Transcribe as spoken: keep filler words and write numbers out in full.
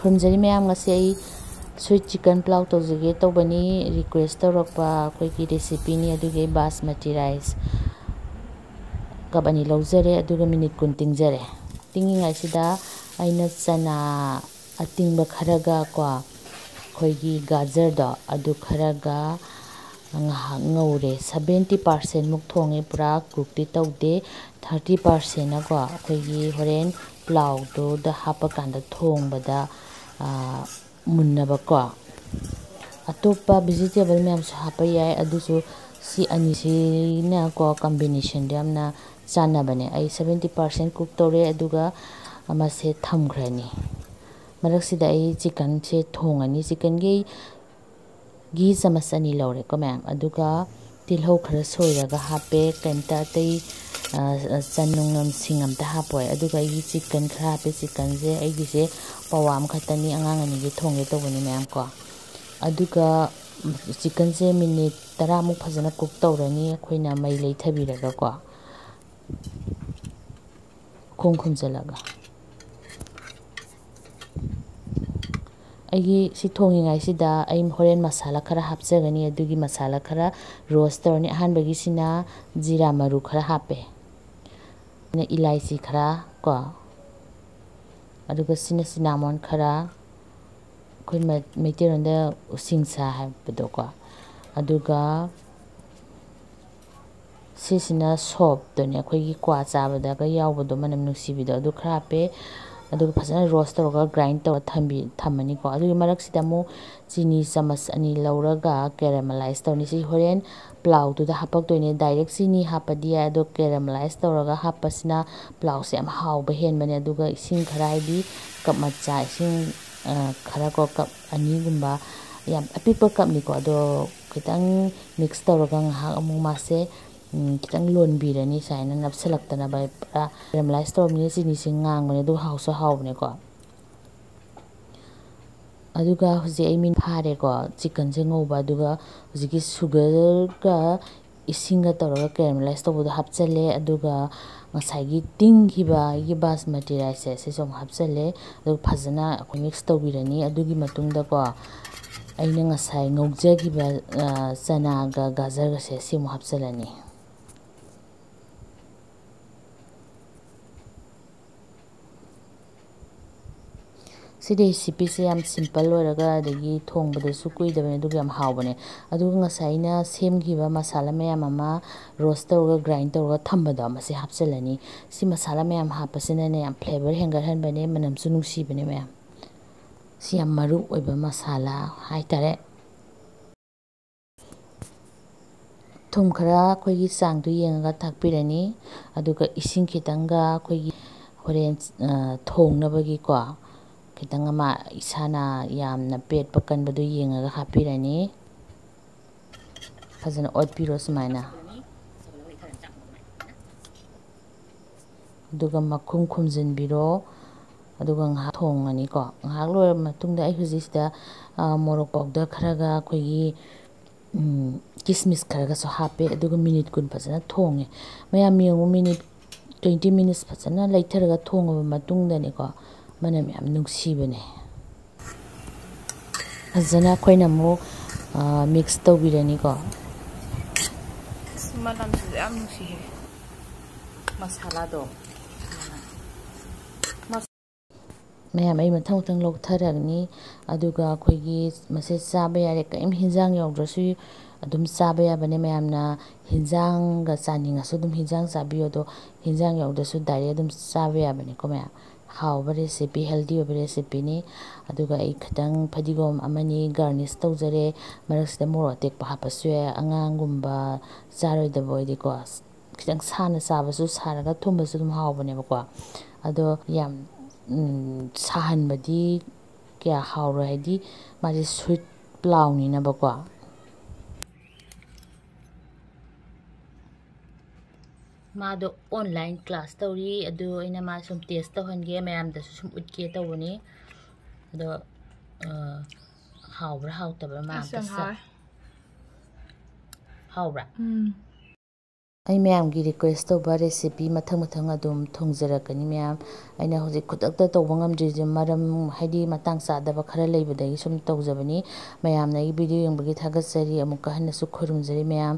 ꯈꯨꯔꯨꯝꯖꯔꯤ ꯃꯌꯥꯝ, ꯉꯁꯤ ꯑꯩ sweet chicken pulao ꯇꯧꯖꯒꯦ ꯇꯧꯕꯅꯤ꯫ Request ꯇꯧꯔꯛꯄ ꯑꯩꯈꯣꯏꯒꯤ recipeꯅꯤ꯫ ꯑꯗꯨꯒꯤ ꯑꯩ basmati rice cup ꯑꯅꯤ ꯂꯧꯖꯔꯦ, ꯑꯗꯨꯒ minute ꯀꯨꯟ ꯇꯤꯡꯖꯔꯦ꯫ ꯇꯤꯡꯉꯤꯉꯩꯁꯤꯗ ꯑꯩꯅ ꯆꯅꯥ ꯑꯇꯤꯡꯕ ꯈꯔꯒ ꯀꯣ, ꯑꯩꯈꯣꯏꯒꯤ ꯒꯥꯖꯔꯗꯣ ꯑꯗꯨ ꯈꯔꯒ ꯉꯥꯏꯍꯥꯛ ꯉꯧꯔꯦ꯫ Seventy percent ꯃꯨꯛ ꯊꯣꯡꯉꯦ, ꯄꯨꯔꯥ cookꯇꯤ ꯇꯧꯗꯦ꯫ Thirty percentꯅꯀꯣ ꯑꯩꯈꯣꯏꯒꯤ ꯍꯣꯔꯦꯟ pulaoꯗꯨꯗ ꯍꯥꯞꯄꯀꯥꯟꯗ ꯊꯣꯡꯕꯗ, ꯑꯥ, ꯃꯨꯟꯅꯕꯀꯣ꯫ ꯑꯇꯣꯞꯄ vegetable ꯃꯌꯥꯝꯁꯨ ꯍꯥꯞꯄ ꯌꯥꯏ, ꯑꯗꯨꯁꯨ ꯁꯤ ꯑꯅꯤꯁꯤꯅꯀꯣ combinationꯗꯣ ꯌꯥꯝꯅ ꯆꯥꯟꯅꯕꯅꯦ꯫ ꯑꯩ seventy percent cook ꯇꯧꯔꯦ, ꯑꯗꯨꯒ ꯃꯁꯦ ꯊꯝꯈ꯭ꯔꯅꯤ꯫ ꯃꯔꯛꯁꯤꯗ ꯑꯩ chickenꯁꯦ ꯊꯣꯡꯉꯅꯤ꯫ Chickenꯒꯤ ꯘꯤ ꯆꯥꯃꯁ ꯑꯅꯤ ꯂꯧꯔꯦꯀꯣ ꯃꯌꯥꯝ, ꯑꯗꯨꯒ ꯇꯤꯜꯍꯧ ꯈꯔ ꯁꯣꯏꯔꯒ ꯍꯥꯞꯄꯦ꯫ ꯀꯩꯝꯇ ꯑꯇꯩ, ꯑ, ꯆꯅꯝ ꯁꯤꯡ ꯑꯝꯇ ꯍꯥꯞꯄꯣꯏ꯫ ꯑꯗꯨꯒ ꯑꯩꯒꯤ chicken ꯈꯔ ꯍꯥꯞꯄꯦ꯫ Chickenꯁꯦ ꯑꯩꯒꯤꯁꯦ ꯄꯋꯥ ꯑꯃꯈꯛꯇꯅꯤ, ꯑꯉꯥꯡ ꯑꯅꯤꯒꯤ ꯊꯣꯡꯒꯦ ꯇꯧꯕꯅꯤ ꯃꯌꯥꯝ ꯀꯣ꯫ ꯑꯗꯨꯒ chickenꯁꯦ minute ꯇꯔꯥꯃꯨꯛ ꯐꯖꯅ cook ꯇꯧꯔꯅꯤ ꯑꯩꯈꯣꯏꯅ ꯃꯩ ꯂꯩꯊꯕꯤꯔꯒꯀꯣ, ꯈꯣꯡ ꯈꯨꯝꯖꯤꯜꯂꯒ꯫ ꯑꯩꯒꯤ ꯁꯤ ꯊꯣꯡꯉꯤꯉꯩꯁꯤꯗ ꯑꯩ ꯍꯣꯔꯦꯟ ꯃꯁꯥꯂꯥ ꯈꯔ ꯍꯥꯞꯆꯒꯅꯤ꯫ ꯑꯗꯨꯒꯤ ꯃꯁꯥꯂꯥ ꯈꯔ roast ꯇꯧꯔꯅꯤ꯫ ꯑꯍꯥꯟꯕꯒꯤꯁꯤꯅ ꯖꯤꯔꯥ ꯃꯔꯨ ꯈꯔ ꯍꯥꯞꯄꯦ, ꯑꯗꯨꯅ ꯏꯂꯥꯏꯆꯤ ꯈꯔ ꯀꯣ, ꯑꯗꯨꯒ ꯁꯤꯅ cinnamon ꯈꯔ, ꯑꯩꯈꯣꯏ ꯃꯩ-, ꯃꯩꯇꯩꯂꯣꯟꯗ ꯎꯁꯤꯡꯁꯥ ꯍꯥꯏꯕꯗꯣꯀꯣ, ꯑꯗꯨꯒ ꯁꯤꯁꯤꯅ ꯁꯣꯞꯇꯨꯅꯦ, ꯑꯩꯈꯣꯏꯒꯤ ꯀ꯭ꯋꯥ ꯆꯥꯕꯗꯒ ꯌꯥꯎꯕꯗꯣ, ꯃꯅꯝ ꯅꯨꯡꯁꯤꯕꯤꯗꯣ, ꯑꯗꯨ ꯈꯔ ꯍꯥꯞꯄꯦ꯫ ꯑꯗꯨꯒ ꯐꯖꯅ roast ꯇꯧꯔꯒ grind ꯇꯧꯔ ꯊꯝꯕꯤ-, ꯊꯝꯃꯅꯤꯀꯣ꯫ ꯑꯗꯨꯒꯤ ꯃꯔꯛꯁꯤꯗ ꯑꯃꯨꯛ ꯆꯤꯅꯤ ꯆꯥꯃꯁ ꯑꯅꯤ ꯂꯧꯔꯒ caramelize ꯇꯧꯅꯤ꯫ ꯁꯤ ꯍꯣꯔꯦꯟ pulaoꯗꯨꯗ ꯍꯥꯞꯄꯛꯇꯣꯏꯅꯦ꯫ Direct ꯆꯤꯅꯤ ꯍꯥꯞꯄꯗꯤ ꯌꯥꯏ, ꯑꯗꯣ caramelize ꯇꯧꯔꯒ ꯍꯥꯞꯄꯁꯤꯅ pulaoꯁꯦ ꯌꯥꯝ ꯍꯥꯎꯕ ꯍꯦꯟꯕꯅꯦ꯫ ꯑꯗꯨꯒ ꯏꯁꯤꯡ ꯈꯔ, ꯍꯥꯏꯗꯤ cup ꯃꯆꯥ ꯏꯁꯤꯡ, ꯑ, ꯈꯔ ꯀꯣ, cup ꯑꯅꯤꯒꯨꯝꯕ, ꯌꯥꯝ ꯑꯄꯤꯛꯄ cupꯅꯤꯀꯣ, ꯑꯗꯣ ꯈꯤꯇꯪ mix ꯇꯧꯔꯒ ꯉꯥꯏꯍꯥꯛ ꯑꯃꯨꯛ ꯃꯥꯁꯦ ꯎꯝ, ꯈꯤꯇꯪ ꯂꯣꯟꯕꯤꯔꯅꯤ, ꯁꯨꯃꯥꯏꯅ ꯅꯞꯁꯤꯜꯂꯛꯇꯅꯕ꯫ ꯄꯨꯔꯥ caramelize ꯇꯧꯔꯕꯅꯤꯅ ꯆꯤꯅꯤꯁꯦ ꯉꯥꯡꯕꯅꯦ, ꯑꯗꯨꯒ ꯍꯥꯎꯁꯨ ꯍꯥꯎꯕꯅꯦꯀꯣ꯫ ꯑꯗꯨꯒ ꯍꯧꯖꯤꯛ ꯑꯩ ꯃꯤꯅꯤꯠ ꯐꯥꯔꯦꯀꯣ, chickenꯁꯦ ꯉꯧꯕ, ꯑꯗꯨꯒ ꯍꯧꯖꯤꯛꯀꯤ sugarꯒ ꯏꯁꯤꯡꯒ ꯇꯧꯔꯒ caramelize ꯇꯧꯕꯗꯣ ꯍꯥꯞꯆꯜꯂꯦ꯫ ꯑꯗꯨꯒ ꯉꯁꯥꯏꯒꯤ ꯇꯤꯡꯈꯤꯕ ꯑꯩꯒꯤ ꯕꯥꯁꯃꯇꯤ rice ꯁꯦ ꯁꯤꯁꯨ ꯑꯃꯨꯛ ꯍꯥꯞꯆꯜꯂꯦ꯫ ꯑꯗꯨꯒ ꯐꯖꯅ ꯑꯩꯈꯣꯏ mix ꯇꯧꯕꯤꯔꯅꯤ꯫ ꯑꯗꯨꯒꯤ ꯃꯇꯨꯡꯗꯀꯣ, ꯑꯩꯅ ꯉꯁꯥꯏ ꯉꯧꯖꯈꯤꯕ, ꯑ, ꯆꯅꯥꯒ ꯒꯥꯖꯔꯒꯁꯦ ꯁꯤ ꯑꯃꯨꯛ ꯍꯥꯞꯆꯜꯂꯅꯤ꯫ ꯁꯤ recipe ꯁꯦ ꯌꯥꯝ simple ꯑꯣꯏꯔꯒ, ꯑꯗꯒꯤ ꯊꯣꯡꯕꯗꯁꯨ ꯀꯨꯏꯗꯕꯅꯦ, ꯑꯗꯨꯒ ꯌꯥꯝ ꯍꯥꯎꯕꯅꯦ꯫ ꯑꯗꯨꯒ ꯉꯁꯥꯏ ꯑꯩꯅ ꯁꯦꯝꯈꯤꯕ ꯃꯁꯥꯂꯥ ꯃꯌꯥꯝ ꯑꯃ roast ꯇꯧꯔꯒ, grind ꯇꯧꯔꯒ ꯊꯝꯕꯗꯣ, ꯃꯁꯤ ꯍꯥꯞꯆꯤꯜꯂꯅꯤ꯫ ꯁꯤ ꯃꯁꯥꯂꯥ ꯃꯌꯥꯝ ꯍꯥꯞꯄꯁꯤꯅꯅꯦ, ꯌꯥꯝ flavour ꯍꯦꯟꯒꯠꯍꯟꯕꯅꯦ, ꯃꯅꯝꯁꯨ ꯅꯨꯡꯁꯤꯕꯅꯦ ꯃꯌꯥꯝ꯫ ꯁꯤ ꯌꯥꯝ ꯃꯔꯨ ꯑꯣꯏꯕ ꯃꯁꯥꯂꯥ ꯍꯥꯏꯇꯥꯔꯦ꯫ ꯊꯨꯝ ꯈꯔ ꯑꯩꯈꯣꯏꯒꯤ ꯆꯥꯡꯗꯨ ꯌꯦꯡꯉꯒ ꯊꯥꯛꯄꯤꯔꯅꯤ꯫ ꯑꯗꯨꯒ ꯏꯁꯤꯡ ꯈꯤꯇꯪꯒ ꯑꯩꯈꯣꯏꯒꯤ ꯍꯣꯔꯦꯟ, ꯑ, ꯊꯣꯡꯅꯕꯒꯤꯀꯣ, ꯈꯤꯇꯪ ꯑꯃ ꯏꯁꯥꯅ ꯌꯥꯝꯅ ꯄꯦꯠꯄ ꯀꯟꯕꯗꯨ ꯌꯦꯡꯉꯒ ꯍꯥꯞꯄꯤꯔꯅꯤ꯫ ꯐꯖꯅ ꯑꯣꯠꯄꯤꯔꯣ ꯁꯨꯃꯥꯏꯅ꯫ ꯑꯗꯨꯒ ꯃꯈꯨꯝ ꯈꯨꯝꯖꯤꯟꯕꯤꯔꯣ꯫ ꯑꯗꯨꯒ ꯉꯥꯏꯍꯥꯛ ꯊꯣꯡꯉꯅꯤꯀꯣ꯫ ꯉꯥꯏꯍꯥꯛ ꯂꯣꯏꯔꯕ ꯃꯇꯨꯡꯗ ꯑꯩ ꯍꯧꯖꯤꯛꯁꯤꯗ, ꯑ, ꯃꯣꯔꯣꯛ powder ꯈꯔꯒ ꯑꯩꯈꯣꯏꯒꯤ, ꯎꯝ, ꯀꯤꯁꯃꯤꯁ ꯈꯔꯒꯁꯨ ꯍꯥꯞꯄꯦ꯫ ꯑꯗꯨꯒ minute ꯀꯨꯟ ꯐꯖꯅ ꯊꯣꯡꯉꯦ꯫ ꯃꯌꯥꯝ ꯌꯦꯡꯉꯨ, minute twenty minutes ꯐꯖꯅ ꯂꯩꯊꯔꯒ ꯊꯣꯡꯉꯕ ꯃꯇꯨꯡꯗꯅꯤꯀꯣ, ꯃꯅꯝ ꯌꯥꯝ ꯅꯨꯡꯁꯤꯕꯅꯦ꯫ ꯐꯖꯅ ꯑꯩꯈꯣꯏꯅ ꯑꯃꯨꯛ, ꯑ, mix ꯇꯧꯕꯤꯔꯅꯤꯀꯣ꯫ ꯑꯁ, ꯃꯅꯝꯁꯤꯁꯨ ꯌꯥꯝ ꯅꯨꯡꯁꯤꯍꯦ, ꯃꯁꯥꯂꯥꯗꯣ꯫ ꯃꯌꯥꯝ, ꯑꯩ ꯃꯊꯪ ꯃꯊꯪ ꯂꯧꯊꯔꯒꯅꯤ꯫ ꯑꯗꯨꯒ ꯑꯩꯈꯣꯏꯒꯤ ꯃꯁꯤ ꯆꯥꯕ ꯌꯥꯔꯦ, ꯀꯔꯤꯝ ꯍꯤꯟꯖꯥꯡ ꯌꯥꯎꯗ꯭ꯔꯁꯨ ꯑꯗꯨꯝ ꯆꯥꯕ ꯌꯥꯕꯅꯦ꯫ ꯃꯌꯥꯝꯅ ꯍꯤꯟꯖꯥꯡꯒ ꯆꯥꯅꯤꯡꯉꯁꯨ ꯑꯗꯨꯝ ꯍꯤꯟꯖꯥꯡ ꯆꯥꯕꯤꯌꯣ, ꯑꯗꯣ ꯍꯤꯟꯖꯥꯡ ꯌꯥꯎꯗ꯭ꯔꯁꯨ direct ꯑꯗꯨꯝ ꯆꯥꯕ ꯌꯥꯕꯅꯤꯀꯣ ꯃꯌꯥꯝ꯫ ꯍꯥꯎꯕ recipe, healthy ꯑꯣꯏꯕ recipe ꯅꯤ꯫ ꯑꯗꯨꯒ ꯑꯩ ꯈꯤꯇꯪ ꯐꯗꯤꯒꯣꯝ ꯑꯃꯅꯤ garnish ꯇꯧꯖꯔꯦ꯫ ꯃꯔꯛꯁꯤꯗ ꯃꯣꯔꯣꯛ ꯑꯇꯦꯛꯄ ꯍꯥꯞꯄꯁꯨ ꯌꯥꯏ, ꯑꯉꯥꯡꯒꯨꯝꯕ ꯆꯥꯔꯣꯏꯗꯕ ꯑꯣꯏꯗꯤꯀꯣ, ꯈꯤꯇꯪ ꯁꯥꯅ ꯆꯥꯕꯁꯨ, ꯁꯥꯔꯒ ꯊꯨꯝꯕꯁꯨ ꯑꯗꯨꯝ ꯍꯥꯎꯕꯅꯦꯕꯀꯣ꯫ ꯑꯗꯣ ꯌꯥꯝ, ꯎꯝ, ꯁꯥꯍꯟꯕꯗꯤ ꯀꯌꯥ ꯍꯥꯎꯔꯣꯏ, ꯍꯥꯏꯗꯤ ꯃꯥꯁꯦ sweet ꯄ꯭ꯂꯥꯎꯅꯤꯅꯕꯀꯣ꯫ ꯃꯥꯗꯣ online class ꯇꯧꯔꯤ, ꯑꯗꯨ ꯑꯩꯅ ꯃꯥ ꯁꯨꯝ test ꯇꯧꯍꯟꯒꯦ, ꯃꯌꯥꯝꯗꯁꯨ ꯁꯨꯝ ꯎꯠꯀꯦ ꯇꯧꯕꯅꯤ꯫ ꯑꯗꯣ, ꯑ, ꯍꯥꯎꯕ꯭ꯔꯥ ꯍꯥꯎꯇꯕ꯭ꯔꯥ ꯃꯥ ꯑꯁ, ꯑꯝꯇ ꯌꯥꯝ ꯆꯥ-, ꯍꯥꯎꯋꯦ꯫ ꯍꯥꯎꯕ꯭ꯔꯥ? ꯎꯝ꯫ ꯑꯩ ꯃꯌꯥꯝꯒꯤ ꯔꯤꯀ꯭ꯋꯦꯁ ꯇꯧꯕ ꯔꯦꯁꯤꯄꯤ ꯃꯊꯪ ꯃꯊꯪ ꯑꯗꯨꯝ ꯊꯣꯡꯖꯔꯛꯀꯅꯤ ꯃꯌꯥꯝ꯫ ꯑꯩꯅ ꯍꯧꯖꯤꯛ ꯈꯨꯗꯛꯇ ꯇꯧꯕ ꯉꯝꯗ꯭ꯔꯤꯁꯦ ꯃꯔꯝ ꯍꯥꯏꯗꯤ ꯃꯇꯥꯡ ꯆꯥꯗꯕ ꯈꯔ ꯂꯩꯕꯗꯒꯤ ꯁꯨꯝ ꯇꯧꯖꯕꯅꯤ꯫ ꯃꯌꯥꯝꯅ ꯑꯩꯒꯤ ꯚꯤꯗꯤꯑꯣ ꯌꯦꯡꯕꯒꯤ ꯊꯥꯒꯠꯆꯔꯤ꯫ ꯑꯃꯨꯛꯀ ꯍꯟꯅꯁꯨ ꯈꯨꯔꯨꯝꯖꯔꯤ ꯃꯌꯥꯝ꯫